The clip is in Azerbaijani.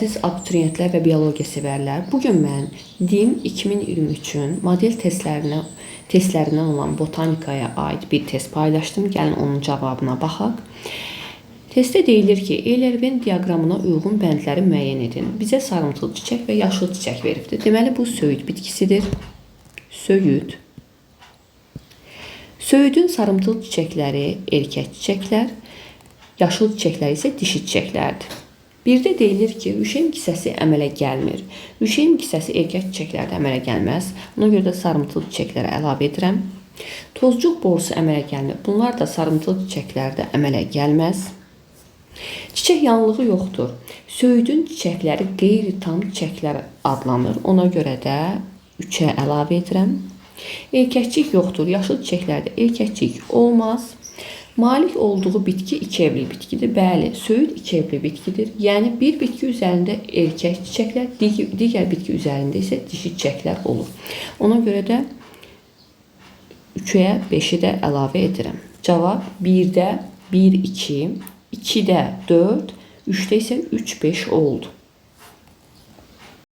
Əziz abituriyentlər və biologiya sevərlər, bu gün mən DİM 2023-ün model testlərindən olan botanikaya aid bir test paylaşdım. Gəlin onun cavabına baxaq. Testdə deyilir ki, Euler-Venn diaqramına uyğun bəndləri müəyyən edin. Bizə sarımtıl çiçək və yaşıl çiçək veribdir. Deməli bu söyüd bitkisidir. Söyüd. Söyüdün sarımtıl çiçəkləri erkək çiçəklər, yaşıl çiçəkləri isə dişi çiçəklərdir. Bir də deyilir ki, rüşeym kisəsi əmələ gəlmir. Rüşeym kisəsi erkək çiçəklərdə əmələ gəlməz. Ona görə də sarımtıl çiçəklərə əlavə edirəm. Tozcuq borusu əmələ gəlmir. Bunlar da sarımtıl çiçəklərdə əmələ gəlməz. Çiçək yanlığı yoxdur. Söyüdün çiçəkləri qeyri-tam çiçəklər adlanır. Ona görə də 3-ə əlavə edirəm. Erkəkcik yoxdur. Yaşıl çiçəklərdə erkəkcik olmaz. Malik olduğu bitki iki evli bitkidir. Bəli, söyüd iki evli bitkidir. Yəni bir bitki üzərində erkək çiçəklər, digər bitki üzərində isə dişi çiçəklər olur. Ona görə də 3-ə 5-i də əlavə edirəm. Cavab 1-də 1, 2, 2-də 4, 3-də isə 3, 5 oldu.